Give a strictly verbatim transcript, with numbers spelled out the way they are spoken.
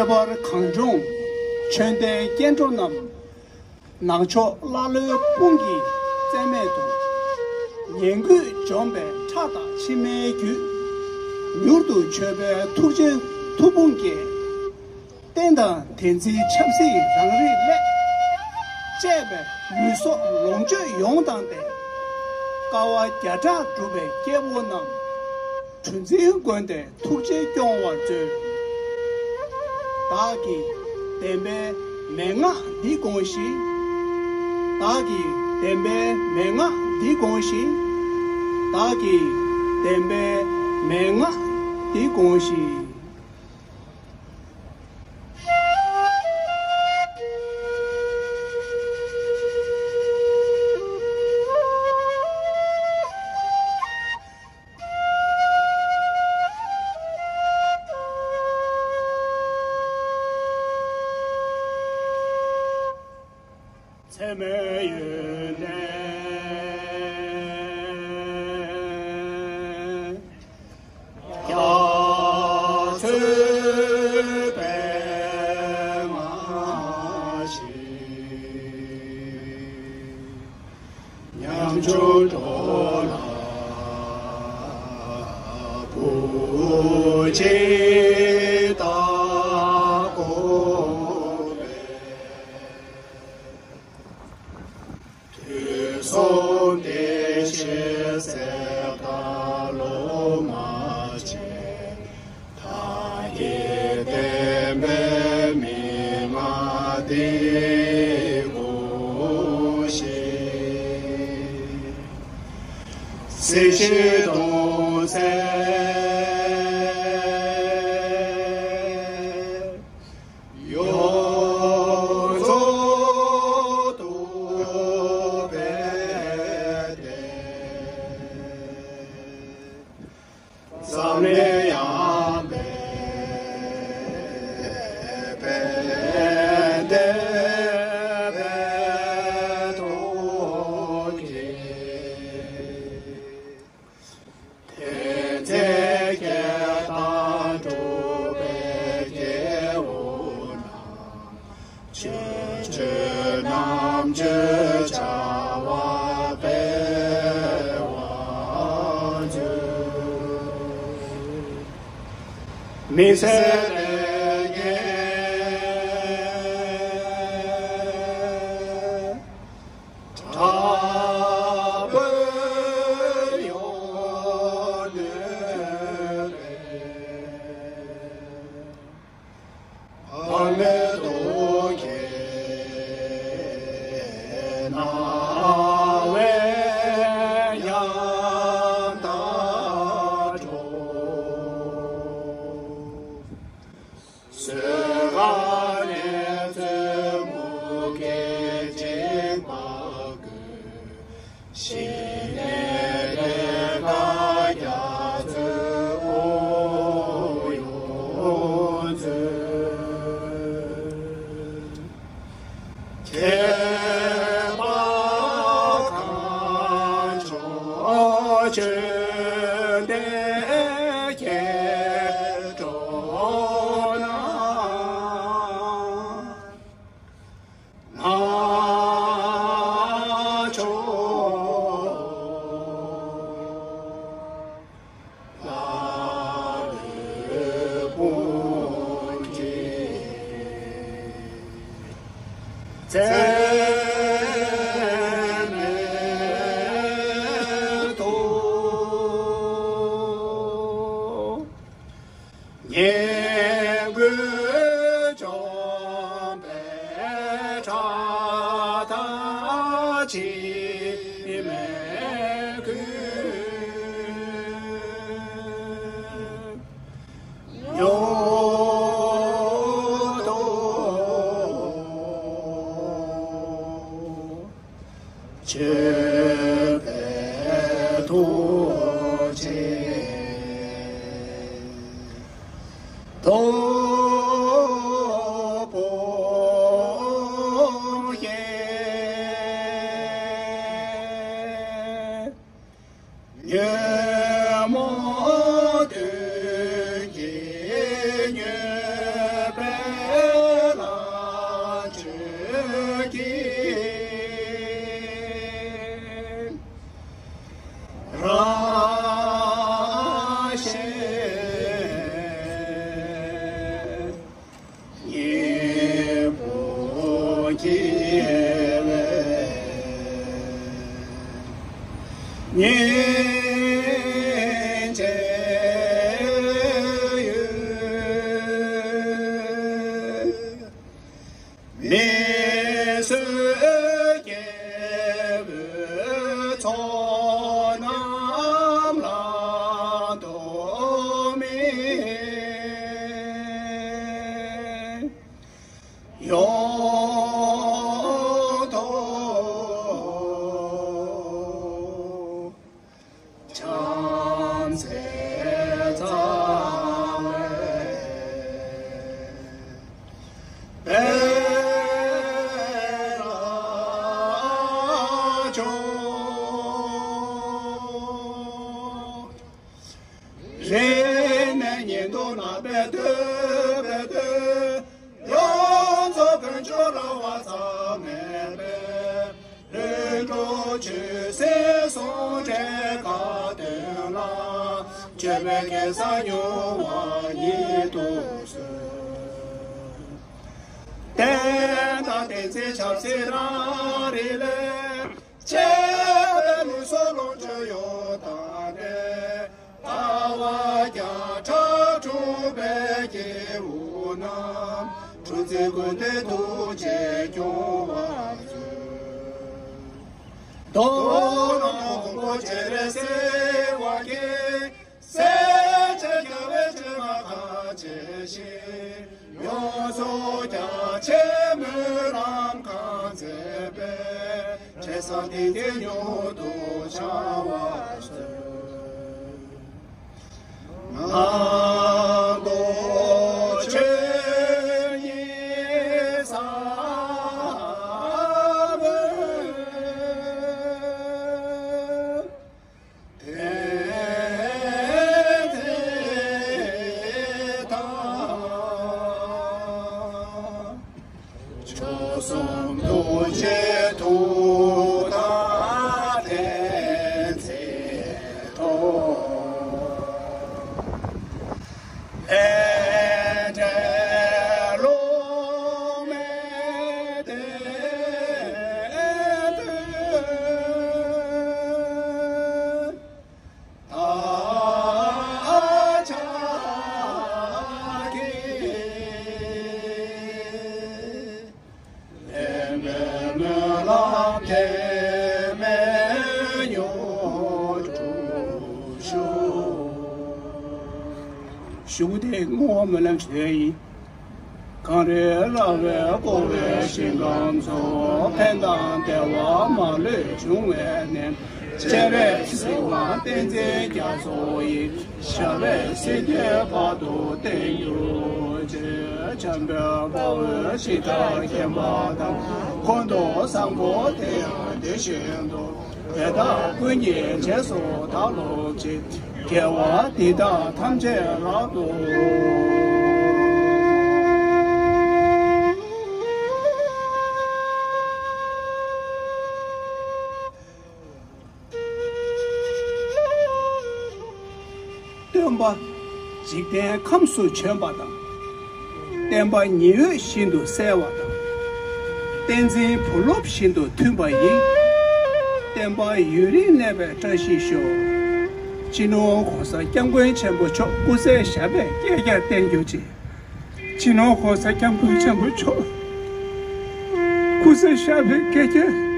བར་གངས་ལྗོངས་ཆོས་ལྡན་སྐྱེ་འགྲོ་རྣམས། ནག་ཕྱོགས་ཀླ་ཀློའི་དཔུང་གིས་བཙན་མེད་དུ། ངན་རྒོལ་འཇོམས་པའི་ཁྲག་དང་མཆི་མའི་རྒྱུད། མྱུར་དུ་ཆོད་པའི་ཐུགས་རྗེ་མཐུ་དཔུང་རྒྱལ། བསྟན་དང་བསྟན་འཛིན་ཆབ་སྲིད་རང་རིགས་སླད། གཅེས་པའི་ལུས་སྲོག་ལོངས་སྤྱོད་ཡོངས་བཏང་སྟེ། དཀའ་བ་བརྒྱ་ཕྲག་བསྒྲུབས་པའི་སྐྱེ་བོ་རྣམས། གྲུ་འཛིན་མགོན་དེས་ཐུགས་རྗེས་སྐྱོང་བར་མཛོད། བདག་གིས་བདེན་པའི་མན་ངག་འདི་དགོངས་ཤིག། བདག་གིས་བདེན་པའི་མན་ངག་འདི་དགོངས་ཤིག། བདག་གིས་བདེན་པའི་མན་ངག་འདི་དགོངས་ཤིག། ཚད་མེད་ཡོན་ཏན་རྒྱ་མཚོའི་པདྨ་བཞིན། ཉམ་ཆུང་འགྲོ་ལ་བུ་གཅིག་བདག་དགོངས་པས། དུས་གསུམ་བདེ་གཤེགས་གསེར་ལྟར་ལོངས་སྤྱོད། བདག་གིས་བདེན་པའི་མན་ངག་འདི་དགོངས་ཤིག། སྲིད་ཞིའི་གདུང་སེལ་ཡོངས་རྫོགས་རྟོགས་པའི་གཏེར། འཛམ་གླིང་ཡངས་པའི་དཔལ་ལྡན་པའི་ཐུགས་ཀྱི། དེ་ཚེ་སྐྱེ་དང་འགྲོ་བའི་སྐྱེ་བོ་རྣམས། ཆོས་སྤྱོད་རྣམ་དཔྱོད་བྱ་བ་སྤེལ་བར་མཛོད། མི་ཟད་ལས་ངན་དྲག་པོས་ཡོངས་གནོད་པའི། བག་མེད་དུ་ཁྱེར་སྣང་བས་ཉམ་ཐག་འགྲོ། གསོད་ཁང་ནས་བཙུན་མོ་སྐད་ཅིག་མ་གོས། ཞི་གནས་ལས་ཀ་རྒྱ་མཚོའི་དབུགས་དབྱུང་མཛོད། ཁྱད་པར་གངས་ལྗོངས་ཆོས་ལྡན་སྐྱེ་འགྲོ་རྣམས། ནག་ཕྱོགས་ཀླ་ཀློའི་དཔུང་གིས་བཙན་མེད་དུ། ངན་རྒོལ་འཇོམས་པའི་ཁྲག་དང་མཆི་མའི་ཁུར་མྱུར་དུ། ཆོད་པའི་ཐུགས་རྗེ་དོ་པོ་ཡེ། ཉོན་མོངས་གདོན་གྱིས་མྱོས་པའི་ ཉིན་བྱེད་ཡུལ། མི་བཟོད་སྐྱེ་བོའི་ཚོགས་རྣམས་ལ་ཐོགས་མེད། ཡོང་ཐོག་བྱམས་བརྩེ་རྩ་བའི་སྤེལ་ལ་ཕྱོགས། རིང་ནས་ཉིན་ཐོ་ན་སྦས་དུས་སྦས་དུས། ཡོངས་རྫོགས་དཀོན་མཆོག་རང་དབང་ཚད་མེད་པའི། ལྷུན་གྲུབ་ཆོས་སྲིད་ཟུང་འབྲེལ་དགའ་སྟོན་ལ། སྤྱོད་པའི་གེ་སར་མྱུར་བ་ཉིད་དུ་གསོལ། བསྟན་དང་བསྟན་འཛིན་ཆབ་སྲིད་རང་རིགས་ལས། གཅེས་པའི་ལུས་སྲོག་ལོངས་སྤྱོད་ཡོངས་བཏང་སྟེ། ལྟ་བ་བརྒྱ་ཕྲག་འཁྲུགས་པའི་སྐྱེ་བོ་རྣམས། འཁྲུག་འཛིན་ཀུན་ལྡན་ཐུགས་རྗེས་སྐྱོང་བར་མཛོད། མདོར་ན་ཀུན་འཁོར་སྤྱན་རས་གཟིགས་དབང་གིས། སྲས་བཅས་རྒྱལ་བའི་སྤྱན་སྔར་མཁའ་ཕྱེས་ཤིང་། ཡོངས་སུ་རྒྱ་ཆེའི་སྨོན་ལམ་གང་མཛད་པའི། འབྲས་བཟང་ཏིང་འཛིན་མྱུར་དུ་འཆང་བར་མཛོད། ནང་དུ་ཆོས་ཉིད་ཟབ་མོའི། གཞུག་གུ་དེ་བསྔོ་བ་སྨོན་ལམ་ཞུ་ཡས་ཡིན། གངས་རིའི་ར་བས་བསྐོར་བའི་ཞིང་ཁམས་སུ། ཕན་དང་བདེ་བ་མ་ལུས་འབྱུང་བའི་གནས། སྤྱན་རས་གཟིགས་དབང་བསྟན་འཛིན་རྒྱ་མཚོ་ཡི། ཞབས་པད་སྲིད་མཐའི་བར་དུ་བརྟན་གྱུར་ཅིག། འཇམ་དཔལ་དཔའ་བོས་ཇི་ལྟར་མཁྱེན་པ་དང་། ཀུན་ཏུ་བཟང་པོ་དེ་ཡང་དེ་བཞིན་དུ། དེ་དག་ཀུན་གྱི་རྗེས་སུ་བདག་སློབ་ཅིང་། དགེ་བ་འདི་དག་ཐམས་ཅད་རབ་ཏུ། སྟོན་པ་འཇིག་རྟེན་ཁམས་སུ་བྱོན་པ་དང་། བསྟན་པ་ཉི་འོད་བཞིན་དུ་གསལ་བ་དང་། བསྟན་འཛིན་བུ་སློབ་བཞིན་དུ་མཐུན་པ་ཡི། བསྟན་པ་ཡུན་རིང་གནས་པའི་བཀྲ་ཤིས་ཤོག། སྤྱི་ནོར་༸གོང་ས་༸སྐྱབས་མགོན་ཆེན་པོ་མཆོག་སྐུ་ཚེ་ཞབས་པད་བསྐལ་བརྒྱར་བརྟན་གྱུར་ཅིག། སྤྱི་ནོར་༸གོང་ས་༸སྐྱབས་མགོན་ཆེན་པོ་མཆོག་སྐུ་ཚེ་ཞབས་པད་བསྐལ་བརྒྱར་